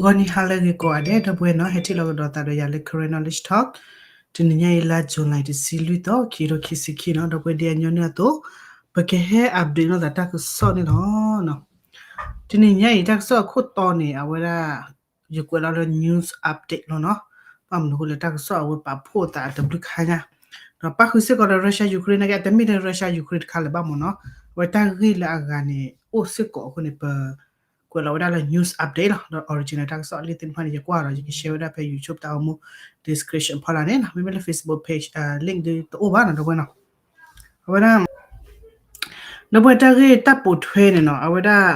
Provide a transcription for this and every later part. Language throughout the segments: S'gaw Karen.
ဂီၤနံၤဟါလၢအဂ့ၤကိးဂၤဒဲး ဒီပုၢ်ဝဲၢ်နီၤ, ဟဲထံၣ်လိာ်ကဒီးသးဒီးယၤလၢ Karen Knowledge Talk, တနံၤညါအံၤ လါ July တဆံလွံၢ်သီ ခံကထိခံဆံခံနီၤ, ဒီပုၢ်ဝဲၢ် ဒ်အညီနုၢ်အသိး ပကဟဲ update လိာ်သးတၢ်ကစီၣ်န့ၣ်လီၤ. တနံၤညါအံၤ တၢ်ကစီၣ်အခိၣ်တီန့ၣ် အဝဲဒၣ် ယကွဲးလီၤလၢ news update လီၤနီၤ, ဘၣ်မနုၤအဃိလၢတၢ်ကစီၣ်အဝဲပာ်ဖှိၣ်သးအတဘျုးခါညါ, ဒီးပၣ်ဃုာ်စ့ၢ်ကီးဒီး Russia Ukraine နာ်က့ အတမ့ၢ်လၢ Russia Ukraine တခါလၢၤဘၣ်မ့ၢ်နီၤ, အဝဲတၢ်ဂ့ၢ်လၢအဂၤန့ၣ် အိၣ်စ့ၢ်ကီးအဃိန့ၣ် ပကွဲးလီၤဝဲဒၣ်လၢ news update လီၤ, ဒီး original တၢ်ကစီၣ်လံာ်သ့ၣ်တဖၣ်န့ၣ် ယကွၢ်ဒီး ယက share ဝဲဒၣ်ဖဲ YouTube တၢ်အိၣ်မူ description ဖီလာ်န့ၣ်နီၤ, မ့မ့ၢ်လၢ Facebook page link ဒုးတအိၣ်ဘၣ်နီၤ, ဒီပုၢ်ဝဲၢ်နီၤ, အဝဲဒၣ် ဒီပုၢ်ဝဲၢ် တၢ်ဂ့ၢ်တၢ်ပိာ်ထွဲန့ၣ်နီၤ, အဝဲဒၣ်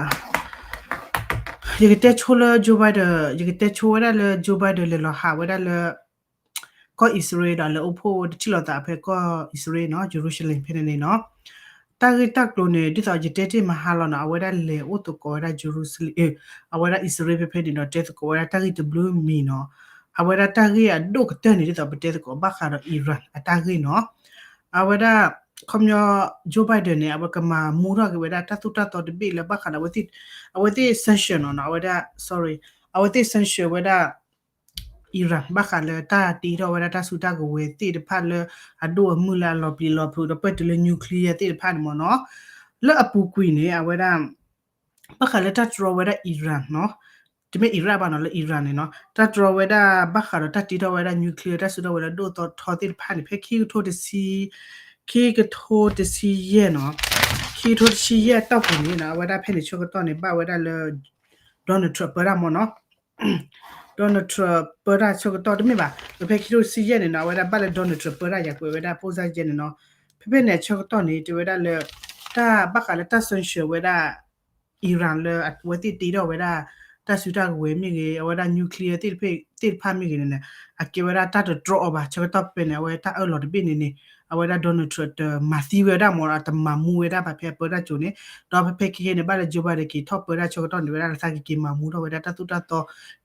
ယကတဲဆိလၢ Joe Biden, ယကတဲဆိဝဲဒၣ်လၢ Joe Biden လဲၤလီၤဟးဝဲဒၣ်လၢ ကီၢ်အံၣ်စရ့လး ဒီးလဲၤအိၣ်ဖှိၣ်တထံၣ်လိာ်သးဖဲကီၢ်အံၣ်စရ့လးနီၤ, Jerusalem ဖဲန့ၣ်န့ၣ်နီၤ, တၢ်ဂ့ၢ်တၢ်ကျိၤန့ၣ် ဒ်သိးယတဲတ့ၢ်မဟါလီၤနီၤ, အဝဲဒၣ်လဲၤအိၣ်သကိးဝဲဒၣ် Jerusalem, အဝဲဒၣ်အံၣ်စရ့လးဖဲဖဲန့ၣ်ဒီး တဲသကိးဝဲဒၣ်တၢ်ဂ့ၢ်တဘျုးမံၤနီၤ, အဝဲဒၣ်တၢ်ဂ့ၢ်အဒိၣ်ကတၢၢ်န့ၣ် ဒ်သိးပတဲသကိးဘၣ်ဃးဒီး Iran အတၢ်ဂ့ၢ်နီၤ, အဝဲဒၣ် ခီပညီ Joe Biden န့ၣ် အဝဲကမၤမူထီၣ်က့ၤဝဲဒၣ်တၢ်သိၣ်တၢ်သီတဘ့ၣ်လၢဘၣ်ဃးဒီး အဝဲသ့ၣ် sanction နီၤ, အဝဲဒၣ် sorry, အဝဲသ့ၣ် sanction ဝဲဒၣ် Iran ဘၣ်ဃးလၢတၢ်တ့ထီၣ်ဝဲဒၣ်တၢ်စုတၢ်ကဝဲၤသ့ၣ်တဖၣ်လၢအဒိၣ်အမုၢ်လၢအလီၤပျံၤလီၤဖုးဒီးပှဲၤတုၤလၢ nuclear သ့ၣ်တဖၣ်န့ၣ်မ့ၢ်နီၤ, လၢအပူၤကွံာ်န့ၣ် အဝဲဒၣ် ဘၣ်ဃးလၢတၢ်တြီဝဲဒၣ် Iran နီၤ, တမ့ၢ် Iraq ဘၣ်နီၤ, လၢ Iran န့ၣ်နီၤ, တၢ်တြီဝဲဒၣ်ဘၣ်ဃးဒီးတၢ်တ့ထီၣ်ဝဲဒၣ် nuclear တၢ်စုထီၣ်ဝဲဒၣ်ဒိၣ်သီထီသ့ၣ်တဖၣ်န့ၣ် ဖဲခံကထိတဆံ, ခံကထိတဆံယဲၢ်နီၤ, ခံကထိတဆံယဲၢ်အတီၢ်ပူၤန့ၣ်နီၤ, အဝဲဒၣ်ဖဲန့ၣ်ဆၢကတီၢ်န့ၣ် ဘၣ်ဝဲဒၣ်လၢ Donald Trump ပၢတၢ်မ့ၢ်နီၤ, Donald Trump ပၢတၢ်ဆၢကတီၢ်တမ့ၢ်ဘၣ်, ဖဲခံကထိတဆံယဲၢ်န့ၣ်နီၤ, အဝဲဒၣ်ဘၣ်လၢ Donald Trump ပၢတၢ် ယကွဲးဝဲဒၣ် ပိၢ်စၢ်ယဲၢ်န့ၣ်နီၤ, ဖဲဖဲန့ၣ်အဆၢကတီၢ်န့ၣ် တဲဝဲဒၣ်လၢ တၢ်ဘၣ်ဃးလၢတၢ် sanction ဝဲဒၣ် Iran လၢအဝဲသ့ၣ်တ့ထီၣ်ဝဲဒၣ် တၢ်စုတၢ်ကဝဲၤမ့ၢ်ဂ့ၤ, အဝဲဒၣ် nuclear သ့ၣ်တဖၣ်မ့ၢ်ဂ့ၤန့ၣ်န့ၣ်, အကဲဝဲဒၣ်တၢ်တတြီအီၤဘၣ်, ဆၢကတီၢ်ဖဲဖဲန့ၣ် အဝဲတၢ်အၢၣ်လီၤတဘ့ၣ်န့ၣ်န့ၣ်, အဝဲဒၣ် Donald Trump တမၤသံဝဲဒၣ်မ့ၢ်နီၤ, တမၤမူဝဲဒၣ်ဘၣ်ဖဲအပၢတၢ်စိၤန့ၣ်, ဒီးဖဲဖဲခဲခဲန့ၣ် ဘၣ်လၢ Joe Biden က့ၤထီၣ်ပၢတၢ်ဆၢကတီၢ်န့ၣ် ဝဲဒၣ်လၢသးကက့ၤမၤမူထီၣ်ဝဲဒၣ်တၢ်သိၣ်တၢ်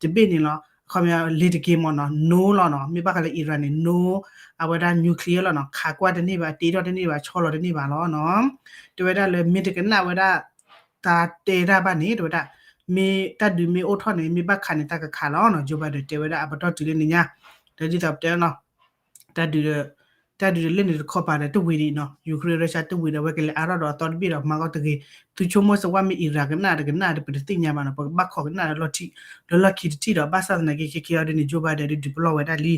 သီတဘ့ၣ်န့ၣ်လီၤ, အခီပညီလ့ၤတက့ၤမ့ၢ်နီၤ, no လီၤနီၤ, မ့ၢ်ဘၣ်ဃးလၢ Iran န့ၣ် no, အဝဲဒၣ် nuclear လီၤနီၤ, ခးကွၢ်တန့ၢ်ဘၣ်, တ့ထီၣ်တန့ၢ်ဘၣ်, ဆီလီၤတန့ၢ်ဘၣ်လီၤနီၤ, တဲဝဲဒၣ်လၢမ့ၢ်တကနၣ်ဝဲဒၣ် တၢ်တဲတၢ်ဘၣ်န့ၣ် တဲဝဲဒၣ်, မ့ၢ်တၢ်ဒုးမ့ၢ်အိၣ်ထီၣ်န့ၣ် မ့ၢ်ဘၣ်ခးန့ၣ် တၢ်ကခးလီၤနီၤ, Joe Biden တဲဝဲဒၣ်အပတီၢ်တုၤလၢန့ၣ်ညါ, ဒီးဒ်သိးပတဲနီၤ, တၢ်ဒုး တၢ်ဒုးတလၢန့ၣ်တခီပၤဒီးတဝံၤဒံးနီၤ, Ukraine Russia တဝံၤဒီး အဝဲကလဲၤအါထီၣ်ဒီးအသီတဘ့ၣ်ဒီး မၤကီတဂ့ၤ, သုဆိကမိၣ်စ့ၢ်ဝဲမ့ၢ် Iran ကနၣ်တကနၣ်ဒီး ပတသ့ၣ်ညါဘၣ်နီၤ, ပကဘၣ်ခိးကနၣ်လၢလီၢ်ခံတထံၣ်ဒီး ဘၣ်ဆၣ်သနာ်က့ ခဲခဲအံၤဒ်န့ၣ် Joe Biden ဒုးပလီၢ်ဝဲဒၣ်လံ,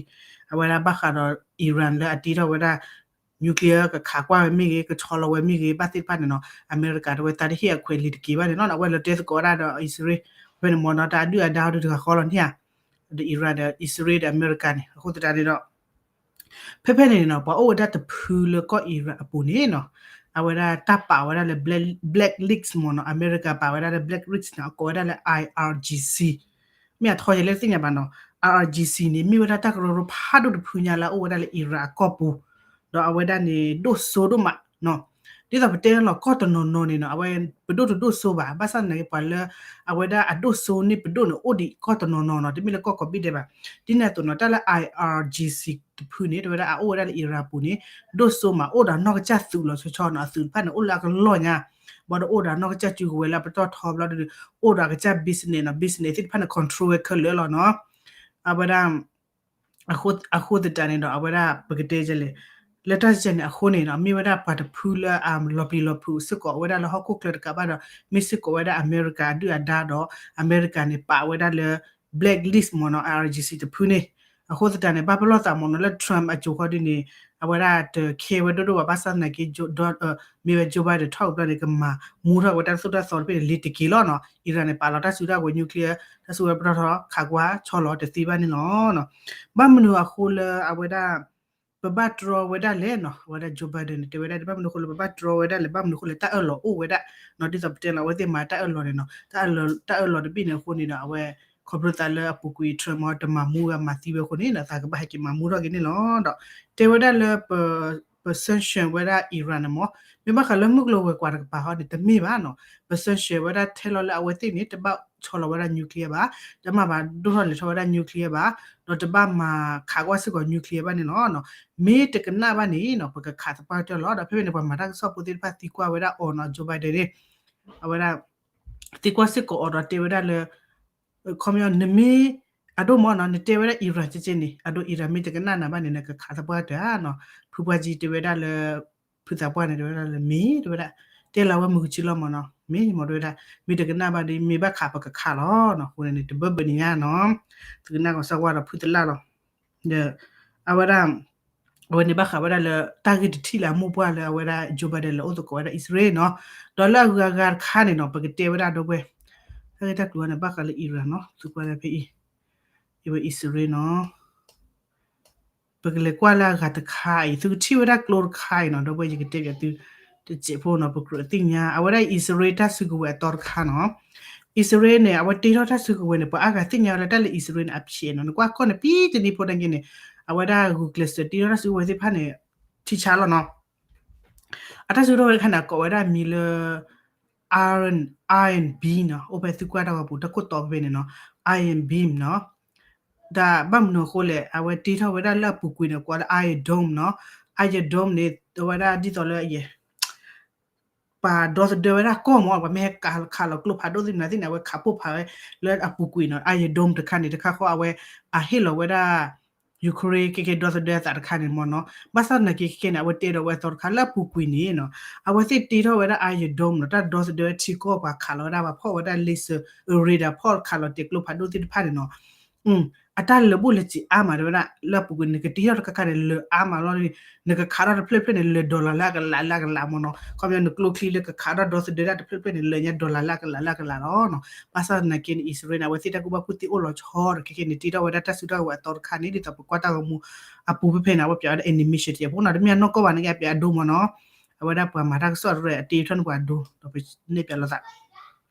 အဝဲဒၣ်ဘၣ်ဃးဒီး Iran လၢအတ့ထီၣ်ဝဲဒၣ် nuclear ကခးကွၢ်ဝဲမ့ၢ်ဂ့ၤ, ကဆီလီၤဝဲမ့ၢ်ဂ့ၤ, ဘၣ်သ့ၣ်တဖၣ်န့ၣ်နီၤ, အမဲရကၤတဝဲသးတဟ့ၣ်အခွဲးလ့ၤတက့ၤဘၣ်န့ၣ်နီၤ, အဝဲလဲၤတဲသကိးဝဲဒၣ်ဒီးအံၣ်စရ့လး, ဖဲန့ၣ်မ့ၢ်နီၤ တၢ်အဒုၣ်အဒါအီၤဒုးတဂၤဃီလီၤန့ၣ်ဧါ, ဒီး Iran ဒီးအံၣ်စရ့လးဒီးအမဲရကၤန့ၣ်, အဃိသတးန့ၣ်ဒီး ဖဲဖဲန့ၣ်နီၤ ပှၤအိၣ်ဝဲဒၣ်တဖုလၢကီၢ် Iran အပူၤန့ၣ်နီၤ, အဝဲဒၣ်တၢ်ပာ်ဝဲဒၣ်လၢ black, blacklist မ့ၢ်နီၤ, အမဲရကၤပာ်ဝဲဒၣ်လၢ blacklist န့ၣ် အကိးဝဲဒၣ်လၢ I R G C မ့ၢ်အထီယဲလၢသ့ၣ်ညါဘၣ်နီၤ, I R G C န့ၣ် မ့ၢ်ဝဲဒၣ်တၢ်ကရၢကရိဖးဒိၣ်တဖုညါလၢအအိၣ်ဝဲဒၣ်လၢ Iran အကီၢ်ပူၤ, ဒီးအဝဲဒၣ်န့ၣ် ဒိၣ်စိဒိၣ်မးနီၤ, ဒ်သိးပတဲလီၤကီၢ်တနီၤနီၤန့ၣ်နီၤ, အဝဲပဒိၣ်တဒိၣ်စိဘၣ်, ဘၣ်ဆၣ်သနာ်က့ ပှၤလၢ အဝဲဒၣ်အဒိၣ်စိန့ၣ် ပဒိၣ်န့ၣ်အိၣ်ဒံးကီၢ်တနီၤနီၤနီၤ, တမ့ၢ်လၢကီၢ်ကိးဘ့ၣ်ဒဲးဘၣ်, ဒ်န့ၣ်အသိးနီၤ တၢ်လၢ I R G C တဖုန့ၣ် တဲဝဲဒၣ်အအိၣ်ဝဲဒၣ်လၢ Iran ပူၤန့ၣ် ဒိၣ်စိမး အိၣ်ဒီးနီၢ်ကစၢ်သုးလီၤဆီဆီနီၤ, အသုးတဖၣ်န့ၣ် အိၣ်လၢအကလီၢ်ညါ, ဘၣ်ဒီးအိၣ်ဒီးနီၢ်ကစၢ်စုကဝဲၤလၢအပတီၢ်ထီဘျီဒီး အိၣ်ဒီးအကစၢ် business နီၤ, business သ့ၣ်တဖၣ်န့ၣ် control ဝဲခဲလၢာ်လီၤနီၤ, အဝဲဒၣ် အဃိသတးန့ၣ်ဒီး အဝဲဒၣ်ပကတဲလဲၣ်, လၢတၢ်စဲန့ၣ်အဃိန့ၣ်နီၤ, မ့ၢ်ဝဲဒၣ်ပှၤတဖုလၢအလီၤပျံၤလီၤဖုးစ့ၢ်ကီးဝဲဒၣ်လၢဟီၣ်ခိၣ်ချၢတကးဘၣ်ဒီး မ့ၢ်စ့ၢ်ကီးဝဲဒၣ်အမဲရကၤအဒုၣ်အဒါဒီး အမဲရကၤန့ၣ် ပာ်ဝဲဒၣ်လၢ blacklist မ့ၢ်နီၤ, I R G C တဖုန့ၣ်, အဃိသတးန့ၣ် ဘၣ်ပလီၢ်သးမ့ၢ်နီၤ လၢ Trump အစိၤဃီဒ်န့ၣ် အဝဲဒၣ်တ care ဝဲဒိၣ်ဒိၣ်ဘၣ်, ဘၣ်ဆၣ်သနာ်က့ မ့ၢ်ဝဲ Joe Biden ထီၣ်ကဘျီန့ၣ် ကမၤမူထီၣ်ဝဲတၢ်သိၣ်တၢ်သီတဘ့ၣ်န့ၣ် လ့ၤတက့ၤလီၤနီၤ, Iran န့ၣ် ပာ်လီၤတၢ်စုတၢ်ကဝဲၤ nuclear တၢ်စုကဝဲၤပတီၢ်ထီ ခးကွၢ်ဆီလီၤတသ့ဘၣ်န့ၣ်လီၤ. ဘၣ်မနုၤအဃိလၢအဝဲဒၣ် ပဘၣ်တြီဝဲဒၣ်လဲၣ်နီၤ, အဝဲဒၣ် Joe Biden န့ၣ် တဲဝဲဒၣ် ဘၣ်မနုၤအဃိလၢပဘၣ်တြီဝဲဒၣ်လဲၣ်, ဘၣ်မနုၤအဃိလၢတၢ်အၢၣ်လီၤအိၣ်ဝဲဒၣ်နီၤ, ဒ်သိးပတဲလီၤ အဝဲသ့ၣ်မၤတၢ်အၢၣ်လီၤန့ၣ်နီၤ, တၢ်အၢၣ်လီၤတဘ့ၣ်န့ၣ်အဃိန့ၣ်ဒီး အဝဲ ခီဖျိသးလၢအပူၤကွံာ် Trump မ့ၢ်တမၤမူဝဲမၤသံဝဲအဃိန့ၣ်ဒီး သးကဘၣ်ဟဲက့ၤမၤမူထီၣ်က့ၤန့ၣ်လီၤ. ဒီးတဲဝဲဒၣ်လၢ ပ sanction ဝဲဒၣ် Iran န့ၣ်မ့ၢ် မ့ၢ်ဘၣ်ဃးလၢမုၢ်ကျိၤဝဲၤကွာ်တကပၤဟီန့ၣ် တမ့ၢ်ဘၣ်နီၤ, ပ sanction ဝဲဒၣ်ထဲလီၤလၢအဝဲသ့ၣ်န့ၣ် တဘၣ်ဆီလီၤဝဲဒၣ် nuclear ဘၣ်, တမ့ၢ်ဘၣ်ဒိၣ်ထီၣ်လဲၤထီၣ်ဝဲဒၣ် nuclear ဘၣ်, ဒီးတဘၣ်မၤခးကွၢ်စ့ၢ်ကီး nuclear ဘၣ်န့ၣ်လီၤ. မ့ၢ်တကနၣ်ဘၣ်န့ၣ်နီၤ ပကခးသပှၢ်ကတၢၢ်လီၤ. ဒီးဖဲဖဲန့ၣ် ပှၤမၤတၢ်ကစီၣ်ဖိသ့ၣ်တဖၣ်သံကွၢ်ဝဲဒၣ်အီၤနီၤ, Joe Biden န့ၣ် အဝဲဒၣ် သံကွၢ်စ့ၢ်ကီးအီၤဒီးတဲဝဲဒၣ်လၢ ခီပညီ နမ့ၢ် အဒိမ့ၢ်နီၤ နတဲဝဲဒၣ် Iran ကက့န့ၣ် အဒိ Iran မ့ၢ်တကနၣ်နၤဘၣ်န့ၣ် နကခးသပှၢ်တၢၢ်နီၤ. ဖုပှၢ်ကံတဲဝဲဒၣ်လၢ ဖုသးပှၢ်န့ၣ် တဲဝဲဒၣ်လၢ မ့ၢ် တဲဝဲဒၣ် တဲလီၤဝဲမုၢ်ကဆူလီၤမ့ၢ်နီၤ မ့ၢ်မ့ၢ်တဲဝဲဒၣ် မ့ၢ်တကနၣ်ဘၣ်ဒီး မ့ၢ်ဘၣ်ခးပကခးလီၤနီၤ. အဃိန့ၣ်န့ၣ် တဘၢဘၢန့ၣ်ညါနီၤ သုကနၣ်ကီးစၢ်ဝါဒီးဖုသလၢ်လီၤ. ဒီး အဝဲဒၣ် အဝဲန့ၣ်ဘၣ်ဃးဝဲဒၣ်လၢ တၢ်ဂ့ၢ်တထံၣ်လၢအမိၢ်ပှၢ်လၢအဝဲဒၣ် Joe Biden လဲၤအိၣ်သကိးဝဲဒၣ်အံၣ်စရ့လးနီၤ. ဒီးလၢအဂုၤအဂၤတခါန့ၣ်နီၤ ပကတဲဝဲဒၣ်ဒီပုၢ်ဝဲၢ် တၢ်ဂ့ၢ်တၢ်ကျိၤန့ၣ် ဘၣ်ဃးလၢ Iran နီၤ သုကွၢ်လၢဖဲအံၤ အဝဲအံၣ်စရ့လးနီၤ ပကလဲၤကွၢ်လၢအဂၤတခါအံၤ သုကထံၣ်ဝဲဒၣ်ကျိတခါအံၤနီၤ ဒီပုၢ်ဝဲၢ် ယကတဲပၠးသု တစဲးဖိနီၤ ပကြၢးသ့ၣ်ညါ အဝဲဒၣ်အံၣ်စရ့လးတၢ်စုကဝဲၤအသီတခါနီၤ. အံၣ်စရ့လးန့ၣ် အဝဲတ့ထီၣ်တၢ်စုကဝဲၤန့ၣ် ပှၤအါဂၤသ့ၣ်ညါဝဲလၢတၢ်လၢအံၣ်စရ့လးန့ၣ် အဖျဲးနီၤ နကွၢ်ကီၢ်န့ၣ် ပံတနံၤဖိတၢ်က့န့ၣ် အဝဲဒၣ်ဂုာ်ကျဲးစၢးတ့ထီၣ်တၢ်စုကဝဲၤသ့ၣ်တဖၣ်န့ၣ် ထံဆါလီၤနီၤ. အတၢ်စုကဝဲၤတခါန့ၣ် ကိးဝဲဒၣ်မံၤလၢ Iron Iron Beam နီၤ အိၣ်ဖဲသုကွၢ်တၢ်ဂီၤပူၤ တၢ်ခိၣ်တီဖဲန့ၣ်နီၤ Iron Beam နီၤ. ဒီးဘၣ်မနုၤအဃိလဲၣ် အဝဲတ့ထီၣ်ဝဲဒၣ်လၢအပူၤကွံာ်န့ၣ် ကိးလၢ Iron Dome နီၤ. Iron Dome န့ၣ် အဝဲဒၣ်ဒ်သိးလၢ ပှၤဒီသဒၢဝဲဒၣ်ကီၢ်မ့ၢ် ပှၤမ့ၢ်ဟဲခးလီၤကျိဖးဒိၣ်သ့ၣ်မနုၤသ့ၣ်န့ၣ် အဝဲခးပိၢ်ဖးဝဲလၢအပူၤကွံာ်နီၤ. Iron Dome တခါန့ၣ် တခါဃီအဝဲ အဟ့ၣ်လီၤဝဲဒၣ် Ukraine ခဲကဲဒီသဒၢအသးတခါန့ၣ်မ့ၢ်နီၤ. ဘၣ်ဆၣ်သနာ်က့ခဲကဲန့ၣ် အဝဲတ့ထီၣ်ဝဲအသီတခါလၢအပူၤကွံာ်န့ၣ်နီၤ အဝဲသ့ၣ်တ့ထီၣ်ဝဲဒၣ် Iron Dome နီၤ တၢ်ဒီသဒၢထံကီၢ်ပှၤခးလီၤဝဲဒၣ် ပှၤဖီၣ်ဝဲဒၣ် laser radar ဖီၣ်ခးလီၤတဲာ်ကျိဖးဒိၣ်သ့ၣ်တဖၣ်န့ၣ်နီၤ အတၢ်လၢာ်ဘူၣ်လၢာ်စ့ၤအါမး တဲဝဲဒၣ် လၢအပူၤကွံာ်န့ၣ် နကတ့ထီၣ်တခါခါန့ၣ် လၢာ်အါမးလီၤ. နကခးထီၣ်တဖျၢၣ်တဖျၢၣ်န့ၣ် လၢာ် dollar လၢအကလးလၢအကလးမ့ၢ်နီၤ. ခီပညီနကျိချံလၢကခးထီၣ်ဒီသဒၢတၢ်တဖျၢၣ်တဖျၢၣ်န့ၣ် လၢာ်ညါ dollar လၢအကလးလၢအကလးလီၤနီၤ. ဘၣ်ဆၣ်သနာ်က့န့ၣ် အံၣ်စရ့လးန့ၣ် အဝဲသ့ၣ်တၢ်ကူၣ်ဘၣ်ကူၣ်သ့အိၣ်လီၤဆီဒီး ခဲကဲန့ၣ် တ့ထီၣ်ဝဲဒၣ်တၢ်စုကဝဲၤအသီတခါန့ၣ် ဒ်သိးပကွၢ်တၢ်ဂီၤမူအပူၤဖဲဖဲန့ၣ် အဝဲပၠးဝဲဒၣ် animation တယဲၢ်ဖိနီၤ တမ့ၢ်အနီၢ်ကီၢ်ဘၣ်န့ၣ် အပၠးအဒိမ့ၢ်နီၤ. အဝဲဒၣ်ပှၤမၤတၢ်ကစီၣ်တရၢအတ့ထီၣ်န့ၣ်ပှၤအဒိ ဒီးပန့ၢ်ပၠးလိာ်သး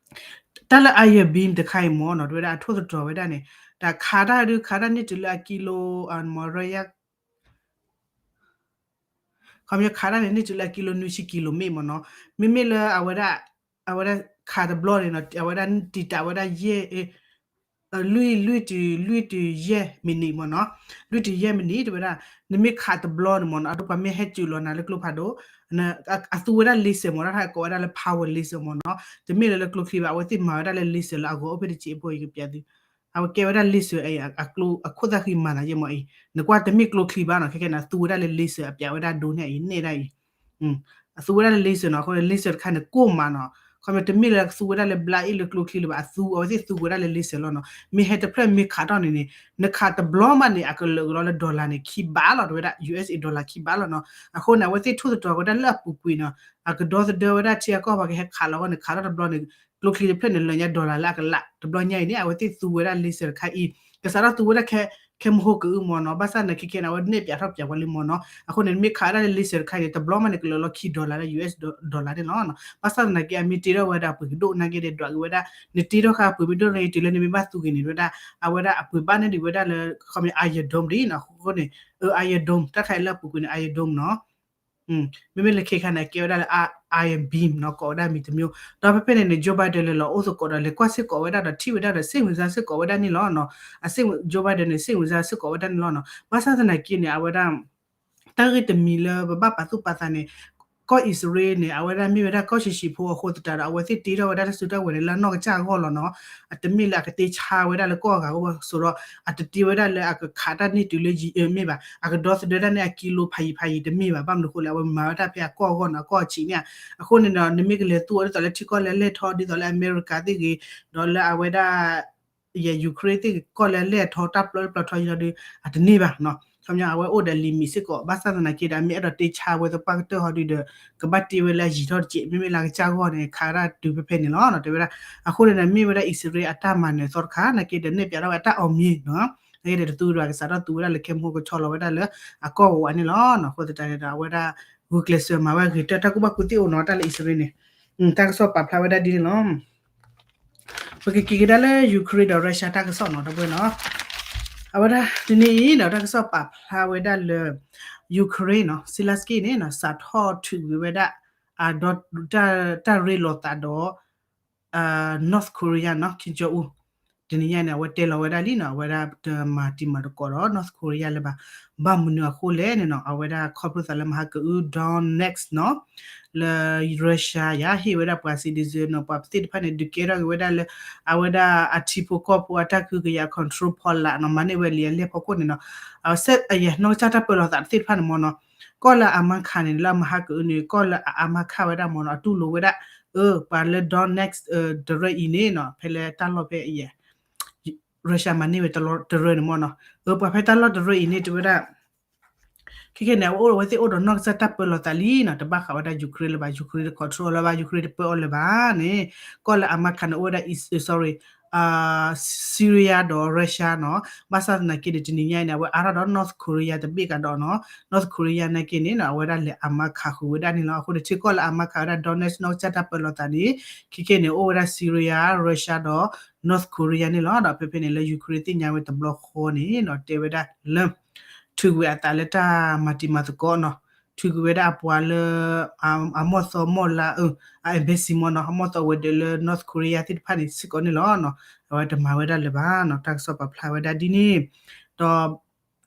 တၢ်လၢ Iron Beam တခါအံၤမ့ၢ်နီၤ တဲဝဲဒၣ်အထိၣ်သတြီၤဝဲဒၣ်န့ၣ် တၢ်ခးတၢ်ဒုးခးတၢ်န့ၢ်တုၤလၢအကံလိ မရယ ခီပညီခးတၢ်န့ၣ် န့ၢ်တုၤလၢအကံလိ နွံဆံကံလိမ့ၢ်မ့ၢ်နီၤ. မ့မ့ၢ်လၢအဝဲဒၣ် အဝဲဒၣ်ခးတဘျီန့ၣ်နီၤ အဝဲဒၣ်တံာ်တာ်ဝဲဒၣ်ယဲၢ် လွံၢ် လွံၢ်တုၤ လွံၢ်တုၤယဲၢ်မံးနံးမ့ၢ်နီၤ. လွံၢ်တုၤယဲၢ်မံးနံး တဲဝဲဒၣ် နမ့ၢ်ခးတဘျီန့ၣ်မ့ၢ်နီၤ အဒိပှၤမ့ၢ်ဟဲစူးလီၤနၤလၢကျိဖးဒိၣ် အသူဝဲဒၣ် laser မ့ၢ်နီၤ တၢ်ကိးဝဲဒၣ်လၢ power laser မ့ၢ်နီၤ. တမ့ၢ်လၢလၢကျိချံဘၣ် အဝဲသ့ၣ်မၤဝဲဒၣ်လၢ laser လၢအဂီၤအိၣ်ဖဲတစဲးဖိ ယကပၠးသု အဝဲကဲဝဲဒၣ် laser အံၤ အကျိအခိၣ်သၣ်ဃံမၤသးယဲၢ်မ့ၢ်အံၤ နကွၢ်တမ့ၢ်ကျိချံဘၣ်နီၤ ခဲကဲန့ၣ် အသူဝဲဒၣ်လၢ laser အပၠးဝဲဒၣ်ဒိန့ၢ်အံၤ နဲၣ်ဒၣ်အံၤ အသူဝဲဒၣ်လၢ laser နီၤ အဃိ laser တခါန့ၣ် ကိၢ်မးနီၤ ခီပညီတမ့ၢ်လၢသူဝဲဒၣ်လၢ ဘျါအ့ၣ် လၢကျိချံလၢၤဘၣ် အသူ အဝဲသ့ၣ်သူဝဲဒၣ်လၢ laser လီၤနီၤ မ့ၢ်ဟဲတဖျၢၣ်မ့ၢ်ခးထီၣ်န့ၣ်န့ၣ် နခးတဘျီမးန့ၣ် အကလၢာ်ကလီလၢ dollar န့ၣ် ခံဘးလီၤ တဲဝဲဒၣ် ယူဢၢ်စ်အ့ dollar ခံဘးလီၤနီၤ အဃိန့ၣ် အဝဲသ့ၣ်ထိၣ်သတြီၤဝဲဒၣ်လၢအပူၤကွံာ်နီၤ အကဒီသဒၢဝဲဒၣ်ထံအကီၢ်ပှၤကဟဲခးလီၤအဂီၢ်န့ၣ် ခးထီၣ်တဘျီန့ၣ် ကျိချံတဖျၢၣ်န့ၣ် လၢာ်ညါ dollar လၢအကလး တဘျီညါအံၤန့ၣ် အဝဲသ့ၣ်သူဝဲဒၣ် laser တခါအံၤ ကစးထီၣ်သူဝဲဒၣ်ခဲ ခဲမဟိကအုမ့ၢ်နီၤ ဘၣ်ဆၣ်သနာ်က့ခဲန့ၣ် အဝဲနဲၣ်ပၠးထီၣ်ပၠးဝဲလံမ့ၢ်နီၤ အဃိန့ၣ် မ့ၢ်ခးဒၣ်လၢ laser တခါအံၤန့ၣ် တဘျီမးန့ၣ် ကလၢာ်လီၤခံ dollar လၢ ယူၢ်အၢ်စ် dollar န့ၣ်လီၤ ဘၣ်ဆၣ်သနာ်က့ အမ့ၢ်တ့ထီၣ်ဝဲဒၣ်အပှ့ၤကဒိၣ်နာ်က့ဒီး ဒွးက့ၤဝဲဒၣ် နတ့ထီၣ်ဃာ်အပှ့ၤမ့ၢ်ဒိၣ်န့ၣ် တုၤလၢနမ့ၢ်ဘၣ်သူက့ၤန့ၣ် ဝဲဒၣ် အဝဲဒၣ်အပှ့ၤဘၣ်န့ၢ်ဒံးဝဲဒၣ်လၢ ခီပညီ Iron Dome ဒ်နီၤ အဃိန့ၣ် Iron Dome တၢ်တခါအံၤလၢအပူၤကွံာ်န့ၣ် Iron Dome နီၤ မ့မ့ၢ်လၢခဲခါန့ၣ် ကဲဝဲဒၣ်လၢ Iron Beam နီၤ ကိးဝဲဒၣ်မံၤတမံၤ ဒီးဖဲဖဲန့ၣ်န့ၣ် Joe Biden လဲၤလီၤအိၣ်သကိးဒီး လဲၤကွၢ်စ့ၢ်ကီးဝဲဒၣ်ဒီး ထံၣ်ဝဲဒၣ်ဒီး စိတ်ဝင်စား စ့ၢ်ကီးဝဲဒၣ်န့ၣ်လီၤနီၤ အစိတ်ဝင် Joe Biden န့ၣ် စိတ်ဝင်စား စ့ၢ်ကီးဝဲဒၣ်န့ၣ်လီၤနီၤ ဘၣ်ဆၣ်သနာ်က့န့ၣ် အဝဲဒၣ် တၢ်ဂ့ၢ်တမံၤလၢပဘၣ်ပာ်သူၣ်ပာ်သးန့ၣ် ကီၢ်အံၣ်စရ့လးန့ၣ် အဝဲဒၣ်မ့ၢ်ဝဲဒၣ်ကီၢ်ဆံးဆံးဖိအဃိသတးဒီး အဝဲသ့ၣ်တ့ထီၣ်ဝဲဒၣ်တၢ်စုတၢ်ဝဲၤန့ၣ် လၢအနီၢ်ကစၢ်အဂီၢ်လီၤနီၤ အတမ့ၢ်လၢအကတ့ဆါဝဲဒၣ်လၢကီၢ်အဂၤအဂီၢ်ဘၣ် ဆိးဒီး အတတ့ဝဲဒၣ်လၢအကခးတၢ်န့ၢ်တုၤလၢ မ့ၢ်ဘၣ် အကဒီသဒၢတၢ်န့ၢ်အကံလိဖးယံၤဖးယံၤတမ့ၢ်ဘၣ် ဘၣ်မနုၤအဃိလဲၣ် အဝဲမၤဝဲဒၣ်ဖဲအကီၢ်အဂီၢ်နီၤ အကီၢ်အဆံးန့ၣ် အဃိန့ၣ်ဒီး နမ့ၢ်ကလဲၤသူအီၤဒ်သိးလၢထံကီၢ်လၢအလဲၢ်ထီၣ် ဒ်သိးလၢအမဲရကၤသ့ၣ်ဂ့ၤ ဒီးလၢအဝဲဒၣ် ယဲ Ukraine သ့ၣ်ဂ့ၤ ကီၢ်လၢအလဲၢ်ထီၣ်တၢ်ပျီပျီထီယံၤလီၤဒီး အတန့ၢ်ဘၣ်နီၤ ခီပညီ အဝဲအိၣ်ဒီး limit စ့ၢ်ကီး ဘၣ်ဆၣ်သနာ်က့ဒီး အမ့ၢ်အဲၣ်ဒိးတ့ဆါဝဲသပှၢ်ကတၢၢ်ဟီဒုဒီး ကဘၣ်တ့ဝဲလၢအယံာ်ထီၣ်တစဲး မ့မ့ၢ်လၢအကစၢ်ဂီၢ်န့ၣ် ခးဒၣ်တုၤဖဲဖဲန့ၣ်လီၤ တဲဝဲဒၣ် အဃိန့ၣ်ဒီး မ့ၢ်ဝဲဒၣ်အံၣ်စရ့လးအတၢ်မၤနၢၤသီတခါ နာ်က့ဒီး နဲၣ်ပၠးထီၣ်ဝဲအတၢ်အီၣ်မံၤနီၤ နာ်က့ဒီး တသူဒီးကစးထီၣ်သူဝဲဒၣ်လၢခဲမဟိကဆီလီၤဝဲဒၣ်လၢ အကီၢ်ဝးဝးန့ၣ်လီၤနီၤ အဃိသတးန့ၣ်ဒီး အဝဲဒၣ် ဂုာ်ကျဲးစၢးမၤဝဲအဂ့ၤတၢၢ် တၢ်ကူၣ်ဘၣ်ကူၣ်သ့အိၣ်နီၤ တၢ်လၢအံၣ်စရ့လးန့ၣ် တၢ်ကစီၣ်ပာ်ဖျါဝဲဒၣ်ဒ်န့ၣ်လီၤ ပကက့ၤကဒါလၢ Ukraine ဒီး Russia တၢ်ကစီၣ်နီၤ ဒီပုၢ်ဝဲၢ်နီၤ အဝဲဒၣ်တနံၤအံၤဒီး တၢ်ကစီၣ်ပာ်ဖျါဝဲဒၣ်လၢ Ukraine နီၤ Zelenskyy န့ၣ်နီၤ စးထီၣ်ထုးကွံာ်ဝဲဒၣ် အဒီ တၢ်ရ့လိာ်သးဒီး North Korea နီၤ Kim Jong Un တနံၤညါန့ၣ် အဝဲတဲလီၤဝဲဒၣ်လံနီၤ, အဝဲဒၣ်တမၤတံၤမၤသကိးဒီး North Korea လၢၤဘၣ်. ဘၣ်မနုၤအဃိလဲၣ်န့ၣ်နီၤ, အဝဲဒၣ်ခီဖျိသးလၢမဟါကအု Donetsk နီၤ လၢ Russia ယၤ ဟ့ၣ်ဝဲဒၣ်ပှၤ citizen နီၤ, ပှၤသ့ၣ်တဖၣ်န့ၣ် ဒုးကဲထီၣ်က့ၤဝဲဒၣ်လၢ အဝဲဒၣ်အထံဖိကီၢ်ဖိအတၢ်ကဟုကယာ် control ဖီလာ်နီၤ, မၤန့ၢ်ဝဲလံာ်အလဲၢ်ဖီခိၣ်န့ၣ်နီၤ, အဝဲစဲး အယဲၢ်နီၢ်ကစၢ်တၢ်ပၢလီၤသးသ့ၣ်တဖၣ်န့ၣ်မ့ၢ်နီၤ, ကီၢ်လၢအမါခးန့ၣ် လၢအမဟါကအုန့ၣ် ကီၢ်လၢအအါမးခးဝဲဒၣ်မ့ၢ်နီၤ, အတူၢ်လိာ်ဝဲဒၣ် အၢ ပှၤလၢ Donetsk တရၢအံၤန့ၣ်နီၤ, ဖဲလၢတၢ်လီၢ်ဖဲအံၤ Russia မၤန့ၢ်ဝဲတရၢန့ၣ်မ့ၢ်နီၤ, အၢ ပှၤဖဲတၢ်လီၢ်တရၢအံၤန့ၣ် တဲဝဲဒၣ် ခဲခဲန့ၣ် အဝဲအိၣ်ဝဲသ့ၣ်အိၣ်ဒီးနီၢ်ကစၢ်တၢ်ပၢလီၤသးလံနီၤ, တဘၣ်ဃးဝဲဒၣ် Ukraine လၢၤဘၣ်, Ukraine တ control လၢၤဘၣ်, Ukraine တပၢအီၤလၢၤဘၣ်န့ၣ်, ကီၢ်လၢအမါခးန့ၣ် အိၣ်ဝဲဒၣ် sorry Syria ဒီး Russia နီၤ, ဘၣ်ဆၣ်သနာ်က့န့ၣ် တနံၤညါအံၤန့ၣ် အဝဲအါထီၣ်ဒီး North Korea တဘ့ၣ်ကဒီးနီၤ, North Korea နာ်က့န့ၣ်နီၤ အဝဲဒၣ်လဲၤအမါခးဃုာ်ဝဲဒၣ်န့ၣ်လီၤ. အဃိန့ၣ် ထံကီၢ်လၢအမါခးဝဲဒၣ် Donetsk နီၢ်ကစၢ်တၢ်ပၢလီၤသးန့ၣ် ခဲခဲန့ၣ် အိၣ်ဝဲဒၣ် Syria, Russia ဒီး North Korea န့ၣ်လီၤ. ဒီးဖဲဖဲန့ၣ်လၢ Ukraine သ့ၣ်ညါဝဲတဘျီဃီန့ၣ်နီၤ တဲဝဲဒၣ်လၢ ထုးကွံာ်အသးလၢတၢ်မၤတံၤမၤသကိးနီၤ, ထုးကွံာ်ဝဲဒၣ်အပှၤလၢ အမီၢ်သီမီၢ်လါ အ embassy မ့ၢ်နီၤ, အမီၢ်သီဝဲၤဒၢးလၢ North Korea သ့ၣ်တဖၣ်န့ၣ်စ့ၢ်ကီးန့ၣ်လီၤ. အဝဲတမၤဝဲဒၣ်လၢၤဘၣ်နီၤ, တၢ်ကစီၣ်ပာ်ဖျါဝဲဒၣ်ဒ်န့ၣ်, ဒီး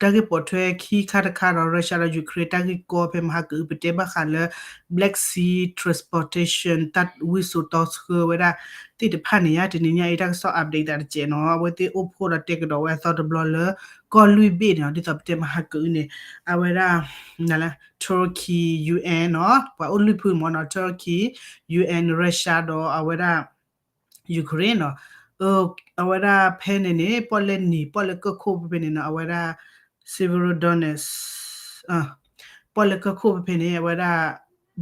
တၢ်ဂ့ၢ်ပိာ်ထွဲခံခါတခါဒီး Russia ဒီး Ukraine တၢ်ဂ့ၢ်ကီဖဲမဟါကအု ပတဲဘၣ်ဃးလၢ Black Sea Transportation တၢ်ဝံစိာ်တီဆှၢဝဲဒၣ်သ့ၣ်တဖၣ်န့ၣ်ဧါ, တနံၤညါအံၤ တၢ်ကစီၣ် update သးတစဲးနီၤ, အဝဲသ့ၣ်အိၣ်ဖှိၣ်ဒီးတဲကဒီးဝဲအသီတဘျီလၢ ကီၢ်လွံၢ်ဘ့ၣ်န့ၣ် ဒ်သိးပတဲမဟါကအုန့ၣ် အဝဲဒၣ် Turkey, U N နီၤ, ပှၤအိၣ်လွံၢ်ဖုမ့ၢ်နီၤ, Turkey, U N, Russia ဒီးအဝဲဒၣ် Ukraine နီၤ, အဝဲဒၣ်ဖဲန့ၣ်န့ၣ် ပီၣ်လဲၣ်နံၤ ပီၣ်လဲၣ်ကၢၢ်ခိၣ်ဖဲဖဲန့ၣ်နီၤ, အဝဲဒၣ် Severodonetsk ပီၣ်လဲၣ်ကၢၢ်ခိၣ်ဖဲဖဲန့ၣ် အဝဲဒၣ်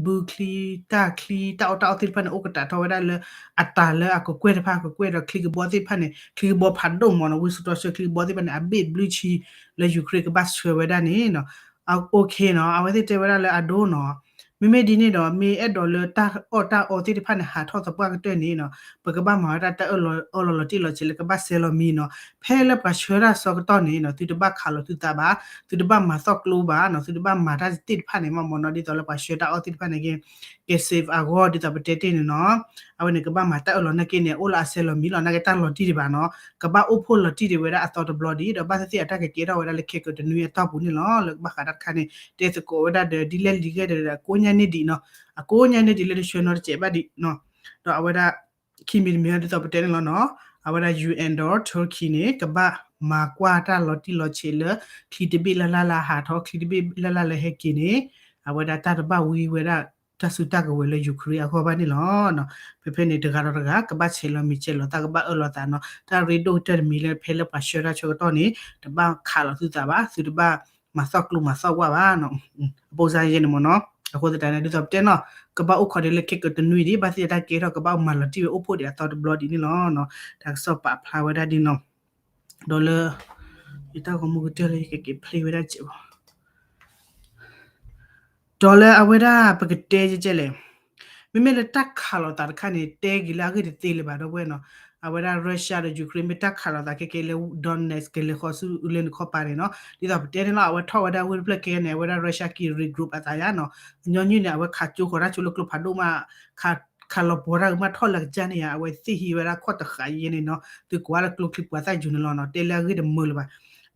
ဘုချံ တၢ်ချံ တၢ်အီၣ်တၢ်အီသ့ၣ်တဖၣ်န့ၣ် အိၣ်ကတးထီၣ်ဝဲဒၣ်လၢ အတၢ်လၢအကကွဲၢ်တဖၣ် ကကွဲၢ်ဒီးချံကဘီသ့ၣ်တဖၣ်န့ၣ် ချံကဘီဖးဒိၣ်မ့ၢ်နီၤ, ဝံစိာ်တီဆှၢချံကဘီသ့ၣ်တဖၣ်န့ၣ် အဘ့ၣ်ဘျုးဆံ လၢ Ukraine ကဘၣ်ဆှၢဝဲဒၣ်န့ၣ်နီၤ, အ okay နီၤ, အဝဲသ့ၣ်တဲဝဲဒၣ်လၢအဒိနီၤ, မ့မ့ၢ်ဒ်န့ၣ်ဒီး မ့ၢ်အဲၣ်ဒိးလၢတၢ်အီၣ်တၢ်အီသ့ၣ်တဖၣ်န့ၣ် ဟးထီၣ်သပှၢ်ကတၢၢ်န့ၣ်နီၤ, ပကဘၣ်မၤဝဲဒၣ်တၢ်အၢၣ်လီၤအီလီၤလီၤတံၢ်လီၤဆဲးလၢကဘၣ်ဆဲးလီၤမံနီၤ, ဖဲလၢပှၤဆှၢတၢ်ဆၢကတီၢ်န့ၣ်နီၤ သုတဘၣ်ခးလီၤသုသးဘၣ်, သုတဘၣ်မၤသီၣ်ကျိဘၣ်နီၤ, သုတဘၣ်မၤတၢ်သ့ၣ်တဖၣ်န့ၣ်မ့ၢ်နီၤ, ဒ်သိးလၢပှၤဆှၢတၢ်အီၣ်သ့ၣ်တဖၣ်န့ၣ်က့ ကဲ safe အဂီၢ် ဒ်သိးပတဲတ့ၢ်န့ၣ်နီၤ, အဝဲန့ၣ်ကဘၣ်မၤတၢ်အၢၣ်လီၤနာ်က့န့ၣ် အိၣ်လၢအဆဲးလီၤမံလီၤ နာ်က့တၢ်လီၤတံၢ်ဒံးဘၣ်နီၤ, ကဘၣ်အိၣ်ဖှိၣ်လီၤတံၢ်ဒံးဝဲဒၣ်အသီတဘျီဒံး ဒီးဘၣ်သ့ၣ်သ့ၣ်အတၢ်ကကဲထီၣ်ဝဲဒၣ်လၢခဲကိာ်တနွံအတီၢ်ပူၤန့ၣ်လီၤ. လၢဘၣ်ဃးတၢ်တခါန့ၣ် တဲသကိးဝဲဒၣ်ဒီး ဒ်လဲၣ်လံဂ့ၢ်ဒီး အကိးညါန့ၢ်ဒံးနီၤ, အကိးညါန့ၢ်ဒံးလၢတဆှၢနီတစဲးဘၣ်ဒံးနီၤ, ဒီးအဝဲဒၣ် ခံမံၤတမံၤဒ်သိးပတဲန့ၣ်လီၤနီၤ, အဝဲဒၣ် U N ဒီး Turkey န့ၣ် ကဘၣ်မၤကွၢ်တၢ်လီၤတံၢ်လီၤဆဲးလၢ ချံတဘ့ၣ်လၢ်လၢ်လၢဟးထီၣ် ချံတဘ့ၣ်လၢ်လၢ်လၢဟဲက့ၤန့ၣ် အဝဲဒၣ်တၢ်တဘၣ်ဝံဝဲဒၣ် တၢ်စုတၢ်ကဝဲၤလၢ Ukraine အဂီၢ်ဘၣ်န့ၣ်လီၤ. ဖဲဖဲန့ၣ် တဂၤဒီးတဂၤ ကဘၣ်ဆဲးလီၤမံဆဲးလီၤသး ကဘၣ်အၢၣ်လီၤသးနီၤ, တၢ်ရ့ဒိၣ်ကတၢၢ်တမံၤလၢဖဲလၢပှၤဆှၢတၢ်ဆၢကတီၢ်န့ၣ် တဘၣ်ခးလီၤသုသးဘၣ်, သုတဘၣ်မၤသီၣ်ကျိမၤသီၣ်ဝၣ်ဘၣ်နီၤ, အပိစါယဲန့ၣ်မ့ၢ်နီၤ, အဃိသတးန့ၣ် ဒ်သိးပတဲနီၤ, ကဘၣ်အိၣ်ခိးဒံးလၢခဲကိာ်တနွံဒံး ဘၣ်သ့ၣ်သ့ၣ်တၢ်ကဲထီၣ် ကဘၣ်အိၣ်မၤလီၤတံၢ်ဝဲအိၣ်ဖှိၣ်ဒံးအသီတဘျီဒံးန့ၣ်လီၤ. တၢ်ကစီၣ်ပာ်ဖျါဝဲဒၣ်ဒ်နီၤ, ဒီးလၢ ယတၢ်ဂီၤမူကတၢၢ်လၢယကက့ၤဖျ့ဝဲဒၣ်စဲးဘၣ် ဒီးလၢအဝဲဒၣ်ပကတဲကဲလဲၣ်, မ့မ့ၢ်လၢတၢ်ခးလိာ်သးတခါန့ၣ် တဲက့ၤလၢအဂ့ၢ်တသ့လၢၤဘၣ် ဒီပုၢ်ဝဲၢ်နီၤ, အဝဲဒၣ် Russia ဒီး Ukraine မ့ၢ်တၢ်ခးလိာ်သးခဲကဲလၢ Donetsk ကလဲၤဃီၤဆူလၢနခီပၤန့ၣ်နီၤ, ဒ်သိးပတဲန့ၣ်လီၤ အဝဲထီၣ်ဝဲဒၣ်ဝ့ၢ်တဖျၢၣ်ခဲကဲန့ၣ် အဝဲဒၣ် Russia က့ၤ regroup အသးယါနီၤ, ညီနုၢ်န့ၣ် အဝဲခးကၠိဃီၤတၢ်ကၠိလၢကျိဖးဒိၣ်မး, ခးလီၤပှီၤတၢ်ဂ့ၤမးထီၣ်လၢကစၢ်န့ၣ်ယါ အဝဲသ့ၣ်ဟံးဝဲဒၣ်ခီၣ်တဃာ်ယဲန့ၣ်နီၤ, သုကွၢ်လၢကျိချံပှၤသၣ်ယူၤန့ၣ်လီၤနီၤ, တဲလၢအဂ့ၢ်တမုာ်လၢၤဘၣ်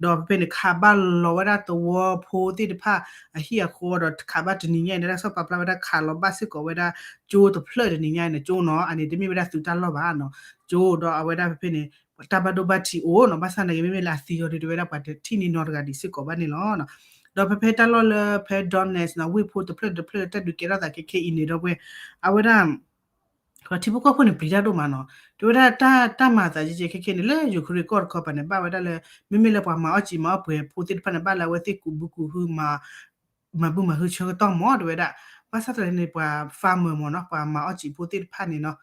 ဒီးဖဲဖဲန့ၣ် ခးဘၣ်လီၤဝဲဒၣ်သဝီဖိသ့ၣ်တဖၣ်အဟံၣ်အဃီဒီး ခးဘၣ်တနံၤညါအံၤန့ၣ် တၢ်ကစီၣ်ပာ်ဖျါဝဲဒၣ် ခးလီၤဘၣ်စ့ၢ်ကီးဝဲဒၣ်ကၠိတဖျၢၣ်တနံၤညါအံၤန့ၣ် ကၠိနီၤ, အန့ၣ်တမ့ၢ်ဝဲဒၣ်သုးတၢ်လီၢ်ဘၣ်နီၤ, ကၠိဒီးအဝဲဒၣ်ဖဲဖဲန့ၣ် တၢ်ဘၣ်ဒိဘၣ်ထံးအိၣ်နီၤ, ဘၣ်ဆၣ်သနာ်က့ မ့မ့ၢ်လၢအသံအီၤဒီး တဝဲဒၣ်ပှၤတထံၣ်န့ၢ်နီတဂၤဒံးစ့ၢ်ကီးဘၣ်န့ၣ်လီၤ. ဒီးဖဲဖဲတၢ်လီၢ်လၢဖဲ Donetsk နီၤ ဝ့ၢ်ဖိတဖျၢၣ်တဖျၢၣ်လၢတၢ်ဒုးကဲထီၣ်သးခဲခဲအံၤန့ၣ် ဒီပုၢ်ဝဲၢ် အဝဲဒၣ် ပှၤထံဖိကီၢ်ဖိန့ၣ် ပျံၤတၢ်ဒိၣ်မးနီၤ, တဝဲဒၣ်တၢ်မၤသးကဲကဲခဲခဲန့ၣ် လၢ Ukraine ကီၢ်တခီပၤန့ၣ် ဘၣ်ဝဲဒၣ်လၢ မ့မ့ၢ်လၢပှၤမၤအီၣ်စံာ်မၤအီၣ်ပှဲၤဖိသ့ၣ်တဖၣ်န့ၣ် ဘၣ်လၢအဝဲသ့ၣ်ကူးဘု ကူးဟု မၤဘုမၤဟုဆၢကတီၢ်မး တဝဲဒၣ်, ဘၣ်ဆၣ်သနာ်က့န့ၣ် ပှၤ farmer မ့ၢ်နီၤ ပှၤမၤအီၣ်စံာ်ဖိသ့ၣ်တဖၣ်န့ၣ်နီၤ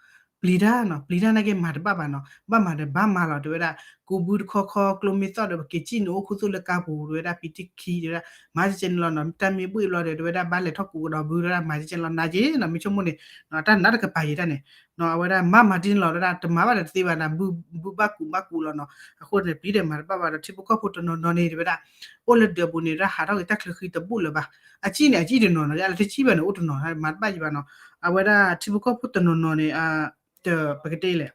ပျံၤတၢ်နီၤ, ပျံၤတၢ်နာ်က့မၤတဘၣ်ဘၣ်နီၤ, ဘၣ်မၤဒီးဘၣ်မၤလီၤ တဝဲဒၣ်, ကူးဘုတခီခီ ကျိမ့ၢ်သီၣ်ဒီး ပက့ၤစံၣ်န့ၣ်အိၣ်ခူသူၣ်လၢကါပူၤ တဝဲဒၣ် ပံတခံ တဝဲဒၣ်, မၤကဲကဲန့ၣ်လီၤနီၤ, တၢ်မ့ၢ်ဘှ့ၣ်ဘျီဒီး တဝဲဒၣ် ဘၣ်လဲၤထီၣ်ကူးကဒီးဘု တဝဲဒၣ် မၤကဲကဲန့ၣ်လီၤ နာ်က့နီၤ, မ့ၢ်ဆိကမိၣ်န့ၣ် တၢ်နးတကပၤယံာ်တၢ်န့ၣ် အဝဲဒၣ်မၤမၤဒ်န့ၣ်လီၤ တဝဲဒၣ် တမၤဘၣ်ဒီးတသ့ဘၣ်နီၤ, ဘုဘၣ်ကူးဘၣ်ကူးလီၤနီၤ, အဃိန့ၣ် ပျံၤဒီးမၤတဘၣ်ဘၣ်ဒီး ထံဖိကီၢ်ဖိတနီၤနီၤန့ၣ် တဝဲဒၣ် အိၣ်လၢဒၢးပူၤန့ၣ် တဝဲဒၣ်ဟးထီၣ်က့ၤတၢ်ချၢဃံတဘူၣ်လၢၤဘၣ်, အစံၣ်န့ၣ် အစံၣ်တနီၤနီၤ လၢတစံၣ်ဘၣ်န့ၣ် အိၣ်တနီၤ မၤတဘၣ်ယံာ်ဘၣ်နီၤ, အဝဲဒၣ်ထံဖိကီၢ်ဖိတနီၤနီၤန့ၣ် ပကတဲလဲၣ်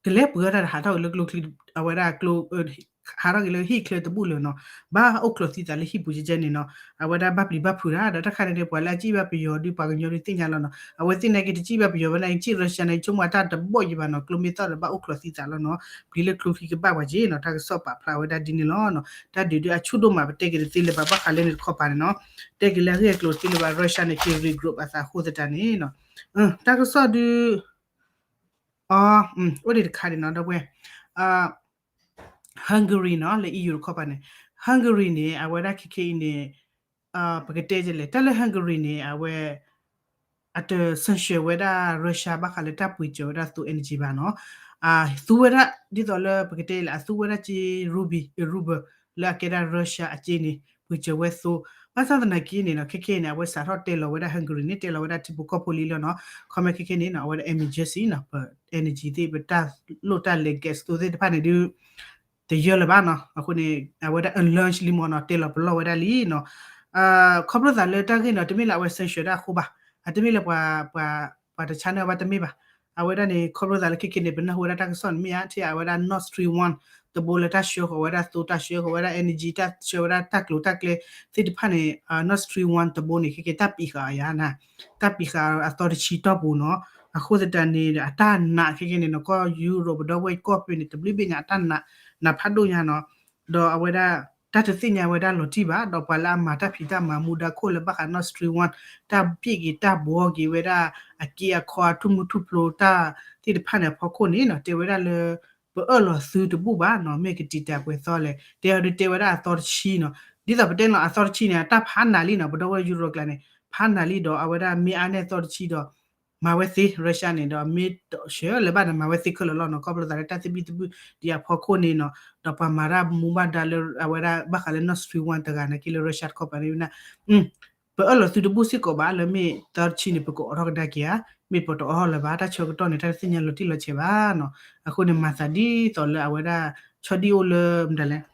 ကလဲၤပှ့ၤအီၣ်တၢ်ဒီးဟးထီၣ်က့ၤလၢကျိချံ အဝဲဒၣ်ကျိ ဟးထီၣ်က့ၤလၢဟံၣ်ချၢတဘူၣ်လၢၤနီၤ, ဘၣ်အိၣ်ကျိးသံသးလၢဟံၣ်ပူၤကဲကဲန့ၣ်နီၤ, အဝဲဒၣ်ဘၣ်ပျံၤဘၣ်ဖုးတၢ် ဒီးတၢ်ခါန့ၣ်ဒီး ပှၤလၢအစံၣ်ဘၣ်ပယီၤဒုးပှၤကညီဒုးသ့ၣ်ညါလီၤနီၤ, အဝဲသ့ၣ်နာ်က့တစံၣ်ဘၣ်ပယီၤဝဲနာ်က့ စံၣ်ရၢၡါန့ၣ် ဆိကမိၣ်အတၢ်တဘီၣ်ယံၤဘၣ်နီၤ, ကျိမ့ၢ်သီၣ်ဒီးဘၣ်အိၣ်ကျိးသံသးလီၤနီၤ, ပျံၤလၢကျိချံကဘၣ်ပှၤက့နီၤ, တၢ်ကစီၣ်ပာ်ဖျါဝဲဒၣ်ဒ်န့ၣ်လီၤနီၤ, တၢ်ဒုးဒုးအဆူၣ်ဒိၣ်မး ပတဲက့ၤတသ့လၢၤဘၣ် ဘၣ်ဃးလၢန့ၣ်တခီပၤန့ၣ်နီၤ, တဲက့ၤလၢအဂ့ၢ်အကျိၤတသ့လၢၤဘၣ် ရၢၡါန့ၣ်က့ၤ regroup အသးအဃိသတးန့ၣ်နီၤ, တၢ်ကစီၣ်ဒုး အ အိၣ်ဒံးတခါန့ၣ်နီၤ ဒီပုၢ်ဝဲၢ် Hungary နီၤ လၢ E U တခီပၤန့ၣ်, Hungary န့ၣ် အဝဲဒၣ်ခဲခဲအံၤန့ၣ် ပကတဲဒ်လဲၣ် တၢ်လၢ Hungary န့ၣ် အဝဲ အတ sanction ဝဲဒၣ် Russia ဘၣ်ဃးလၢတၢ်ပှ့ၤစၢၤဝဲဒၣ်သိ energy ဘၣ်နီၤ, သူဝဲဒၣ် ဒ်သိးလၢပကတဲလဲၣ် အသူဝဲဒၣ်က့ ruby ruble လၢအကဲဒၣ် Russia အက့န့ၣ် ပှ့ၤစၢၤဝဲသိ, ဘၣ်ဆၣ်သနာ်က့န့ၣ်နီၤ ခဲခဲအံၤန့ၣ် အဝဲစးထီၣ်တဲလီၤဝဲဒၣ် Hungary န့ၣ် တဲလီၤဝဲဒၣ်ထံဖိကီၢ်ဖိလံလီၤနီၤ, ခီမ့ၢ်ခဲခဲန့ၣ်နီၤ အဝဲဒၣ် emergency နီၤ ပ energy သ့ၣ် ပတၢ်လိၣ်တၢ်လဲၤ gas သိသ့ၣ်တဖၣ်န့ၣ်ဒုး တယၢလၢၤဘၣ်နီၤ, အဃိန့ၣ် အဝဲဒၣ် alert လံမ့ၢ်နီၤ တဲလီၤပလီၢ်ဝဲဒၣ်လံနီၤ, ခီဖျိသးလၢတၢ်ဂ့ၢ်နီၤ တမ့ၢ်လၢအဝဲ sanction ဒၣ်အဃိဘၣ်, အတမ့ၢ်လၢပှၤ ပှၤတ channel ဘၣ်တမ့ၢ်ဘၣ်, အဝဲဒၣ်န့ၣ် ခီဖျိသးလၢခဲခဲန့ၣ် ပနၢ်ဟူဝဲဒၣ်တၢ်ကစီၣ်န့ၣ်မ့ၢ်ဧါ ထဲအဝဲဒၣ် Nord Stream one တဘိလၢတၢ်ဆှၢဃီၤဝဲဒၣ်သိ တၢ်ဆှၢဃီၤဝဲဒၣ် energy တၢ်ဆှၢဝဲဒၣ်တၢ်ကျိၤတၢ်ကျဲသ့ၣ်တဖၣ်န့ၣ် Nord Stream one တဘိန့ၣ် ခဲခဲတၢ်ပံးဃာ်အီၤယါနၤ, တၢ်ပံးဃာ်အသီတဆံတီၢ်ပူၤနီၤ, အဃိသတးန့ၣ် အတၢ်နာ်ခဲခဲန့ၣ်နီၤ ကီၢ် Europe ဒီးဝဲကီၢ်ပူၤန့ၣ် တဘျုးဘ့ၣ်ညါအတၢ်နာ် နာ်ဖးဒိၣ်ညါနီၤ, ဒီးအဝဲဒၣ် တၢ်တသ့ၣ်ညါဝဲဒၣ်လီၤတံၢ်ဘၣ် ဒီးပှၤလၢအမၤတၢ်ဖံးတၢ်မၤမူဒါခိၣ်လၢဘၣ်ဃး Nord Stream one တၢ်ဘံၣ်က့ၤတၢ်ဘှီက့ၤဝဲဒၣ် အက့အခီအထူၣ်မုၢ်ထူၣ်ဖျိတၢ်သ့ၣ်တဖၣ်န့ၣ်အဖီခိၣ်န့ၣ်နီၤ တဲဝဲဒၣ်လၢ ပအၢၣ်လီၤသုတဘူၣ်ဘၣ်နီၤ မ့ၢ်ကတံာ်တာ်ပှဲၤသီလဲၣ် တဲအီၤဒုးတဲဝဲဒၣ်အသီတဆံနီၤ, ဒ်သိးပတဲလီၤအသီတဆံန့ၣ် အတၢ်ဖးနးလံနီၤ ပဒီပုၢ်ဝဲၢ် Europe ကျါန့ၣ် ဖးနးလံဒီးအဝဲဒၣ်မ့ၢ်အါန့ၢ်အသီတဆံဒီး မၤဝဲသ့ Russia န့ၣ်ဒီး မ့ၢ်တဆှၢလၢၤဘၣ်ဒီး မၤဝဲသ့ခဲလၢာ်လီၤနီၤ ခီဖျိသးလၢတၢ်သဘံၣ်သဘုၣ်ဒံးအဖီခိၣ်န့ၣ်နီၤ ဒီးပှၤမၤတၢ်မူဘၣ်ဒါလၢအဝဲဒၣ်ဘၣ်ဃးလၢ Nord Stream one တဂၤနာ်က့လၢ Russia တခီပၤန့ၣ် ပအၢၣ်လီၤသုတဘူၣ်စ့ၢ်ကီးဘၣ် လၢမ့ၢ်သၢတဆံန့ၣ် ပကအိးထီၣ်ကဒါက့ၤဧါ, မ့ၢ်ပတအိးထီၣ်လၢၤဘၣ် တၢ်ဆၢကတီၢ်န့ၣ် တၢ်တသ့ၣ်ညါလီၤတံၢ်လီၤဆဲးဘၣ်နီၤ, အဃိန့ၣ် မၤသးဒ်သိးလၢအဝဲဒၣ် ဆီဒံၣ်အိၣ်လၢ မတၤလဲၣ်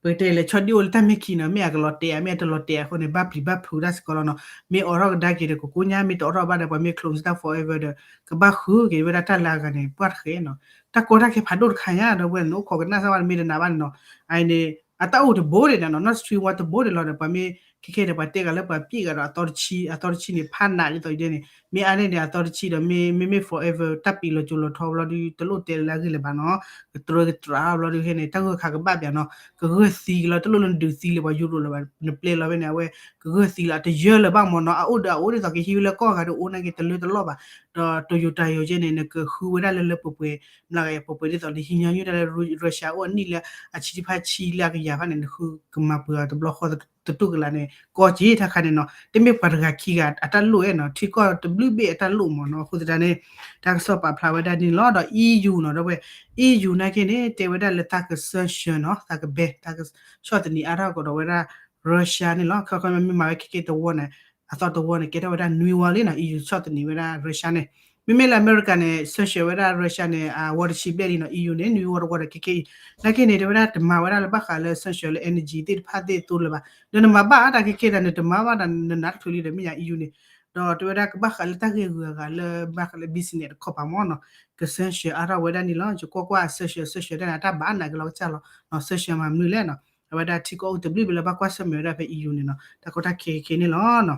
ပကတဲလဲၣ် ဆီဒံၣ်အိၣ်လၢတၢ်မဲာ်ခံနီၤ မ့ၢ်အကလီၤတဲာ်ဧါ မ့ၢ်အတလီၤတဲာ်အဃိန့ၣ် ဘၣ်ပျံၤဘၣ်ဖုးတၢ်စ့ၢ်ကီးလီၤနီၤ, မ့ၢ်အိးထီၣ်ကဒါက့ၤဒီးကကိညါ မ့ၢ်တအိးထီၣ်ဘၣ်ဒီး ပှၤမ့ၢ် close တၢ် forever ဒီး ကဘၣ်ဃုက့ၤဝဲဒၣ်တၢ်လၢအဂၤန့ၣ် ပှၢ်တဃဲနီၤ, တၢ်ကီတၢ်ခဲဖးဒိၣ်တခါညါ ဒီပုၢ်ဝဲၢ် နအိၣ်ခိးကနၣ်စၢ်ဝဲ နမ့ၢ်တနာ်ဘၣ်န့ၣ်နီၤ, အန့ၣ် အတၢ်အိၣ်တဘိဒံးနီၤ Nord Stream one တဘိဒံးလီၤဒီး ပှၤမ့ၢ်ခဲခဲဒီး ပှၤတဲဂၤလၢပှၤပျံၤဂၤဒီးအသီတဆံ အသီတဆံန့ၣ် ဖးနးဒ်သိးဒ်န့ၣ် မ့ၢ်အါန့ၢ်န့ၣ် အသီတဆံဒီး မ့မ့ၢ် forever တၢ်ပံးလီၤကၠိလီၤထီဘျီဒုး တလိၣ်တဲလၢအဂ့ၢ်လၢၤဘၣ်နီၤ, ကတြၢကတြးဘျီဒုးခဲန့ၣ် တၢ်ဂၢၢ်ခါကဘၣ်ပၠးနီၤ, ကဂၢၢ်သံကလီၤ တလိၣ်လၢနဒုးသံလၢပှၤယူရိၤလၢၤဘၣ် နပျဲလီၤဖဲန့ၣ် အဝဲ ကဂၢၢ်သံလီၤ အတယၢလၢၤဘၣ်မ့ၢ်နီၤ, အအိၣ်ဒီးအအိၣ်ဒ်သိးကဟံးဝဲလၢကီၢ်ဂၤဒီးအိၣ်နာ်က့တလၢတလီၢ်ဘၣ်, ဒီး Toyota ယိၤကဲန့ၣ် နကဃုဝဲဒၣ်လၢလၢပှဲၤပှဲၤ မျးကယၤပှဲၤပှဲၤဒ်သိးနဟံးညီနုၢ်တၢ်လၢ Russia အိၣ်အနံၣ်လၢအဆံတဖၣ်ဆံလၢအကယၤဖၣ်န့ၣ် နဃုကမၤပှဲၤအီၤတဘျီဃီတတူၢ်ကလာ်န့ၣ် ကီက့ၤတၢ်ခါန့ၣ်နီၤ, တမ့ၢ်ပှၤတဂၤခံဂၤအတၢ်လိၣ်ဧါနီၤ, ထံကီၢ်တဘျုးဘ့ၣ်အတၢ်လိၣ်မ့ၢ်နီၤ, အဃိသတးန့ၣ် တၢ်ကစီၣ်ပာ်ဖျါဝဲဒၣ်န့ၣ်လီၤ, ဒီး EU နီၤ ဒီပုၢ်ဝဲၢ် EU နာ်က့န့ၣ် တဲဝဲဒၣ်လၢတၢ်က sanction နီၤ, တၢ်ကဘဲ တၢ်ကဆီၣ်သနံးအါထီၣ်ကဒီးဝဲဒၣ် Russia န့ၣ်လီၤ, ခီခီမ့ၢ်မၤဝဲခဲကဲတဝီန့ၣ် အသီတဝီန့ၣ် ကဲထီၣ်ဝဲဒၣ်နွံဝီလံနီၤ, EU ဆီၣ်သနံးဝဲဒၣ် Russia န့ၣ်, မ့မ့ၢ်လၢအမဲရကၤန့ၣ် sanction ဝဲဒၣ် Russia န့ၣ် အဝီတဆံဘျဲၣ်လံနီၤ, EU န့ၣ် နွံဝီတဝီဒီးခဲကဲအံၤ, နာ်က့န့ၣ် တဲဝဲဒၣ်တမၤဝဲဒၣ်လၢဘၣ်ဃးလၢ sanction လၢ energy သ့ၣ်တဖၣ်သ့ၣ်သိလၢၤဘၣ်, ဒီးနမၤဘၣ်အါတၢ်ခဲကဲဒၣ် နတမၤဘၣ်ဒီးနနးတချုးလံဒီးမ့ၢ်ညါ EU န့ၣ်, ဒီးတဲဝဲဒၣ်ကဘၣ်ဃးလၢတၢ်ဂ့ၢ်ဂုၤအဂၤလၢဘၣ်ဃးလၢ business တခီပၤမ့ၢ်နီၤ, က sanction အါထီၣ်ဝဲဒၣ်န့ၣ်လီၤ, ယကွၢ်ကွၢ် sanction sanction တၢ်န့ၣ် အတၢ်ဘၣ်နးက့ၤလီၤကစၢ်လီၤ, sanction မၤမနုၤလဲၣ်နီၤ, အဝဲဒၣ်ထံကီၢ်အိၣ်တဘျုးဘ့ၣ်လၢဘၣ်ကွၢ်ဆၢၣ်မဲာ်ဝဲဒၣ်ဖဲ EU န့ၣ်နီၤ, တၢ်ကီတၢ်ခဲခဲန့ၣ်လီၤနီၤ.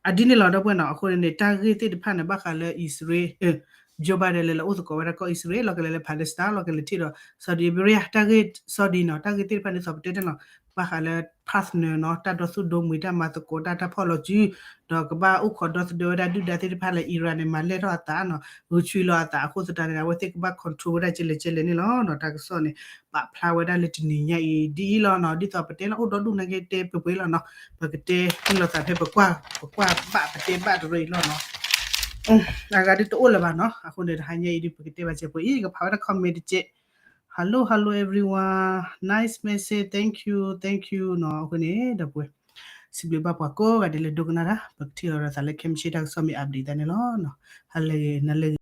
အဒ်န့ၣ်လီၤ ဒီပုၢ်ဝဲၢ်နီၤ, အဃိန့ၣ် တၢ်ဂ့ၢ်သ့ၣ်တဖၣ်န့ၣ် ဘၣ်ဃးလၢအံၣ်စရ့လး Joe Biden လဲၤလၢအိၣ်သကိးဝဲဒၣ်ကီၢ်အံၣ်စရ့လး လီၤကလဲၤလၢ Palestine လီၤကလဲၤထံၣ်ဒီး Saudi Arabia တၢ်ဂ့ၢ် Saudi နီၤ, တၢ်ဂ့ၢ်သ့ၣ်တဖၣ်န့ၣ် သိးပတဲတၢ်လီၤ, ဘၣ်ဃးလၢ partner နီၤ, တၢ်ဒီသူၣ်ဒိမုၢ် တၢ်မၤသကိးတၢ် တၢ်ဖီၣ်လီၤစု ဒီးကဘၣ်အိၣ်ခိးဒီသဒၢဝဲဒၣ်ဒုၣ်ဒါသ့ၣ်တဖၣ်လၢ Iran န့ၣ် မၤလဲၢ်ထီၣ်အသးနီၤ, ဂုာ်ဆွံလီၤအသးအဃိသတးန့ၣ် အဝဲသ့ၣ်ကဘၣ် control ဝဲဒၣ်ကဲလဲၣ်ကဲလဲၣ်န့ၣ်လီၤနီၤ, တၢ်ကစီၣ်န့ၣ်ပာ်ဖျါဝဲဒၣ်လၢတနံၤညါအံၤ ဒ်အံၤလီၤနီၤ, ဒ်သိးပတဲလီၤအိၣ်ဒီဒူၣ်နာ်က့တဲပှဲၤပှဲၤလီၤနီၤ, ပကတဲလီၤသးဖဲပကွၢ် ပကွၢ်ဘၣ်ပတဲဘၣ်တရၢအံၤလီၤနီၤ. အဂၤဒုးတအိၣ်လၢၤဘၣ်နီၤ, အဃိန့ၣ် တဟါညါအံၤဒုး ပကတဲဘၣ်စဲးဖိအံၤ ကဖးဝဲဒၣ် comment တကဲး. Hello hello everyone, nice message, thank you thank you နီၤ, အဃိန့ၣ် ဒီပုၢ်ဝဲၢ် စံးဘျုးဘၣ်ပှၤကိးဂၤဒဲးလၢဒိကနၣ်တၢ်, ပကထံၣ်လိာ်သးလၢခဲမုၢ်ဆ့ၣ်တၢ်ကစီၣ်မ့ၢ် update သးန့ၣ်လီၤ. ဟါလၢဂ့ၤ နၤလၢဂ့ၤ.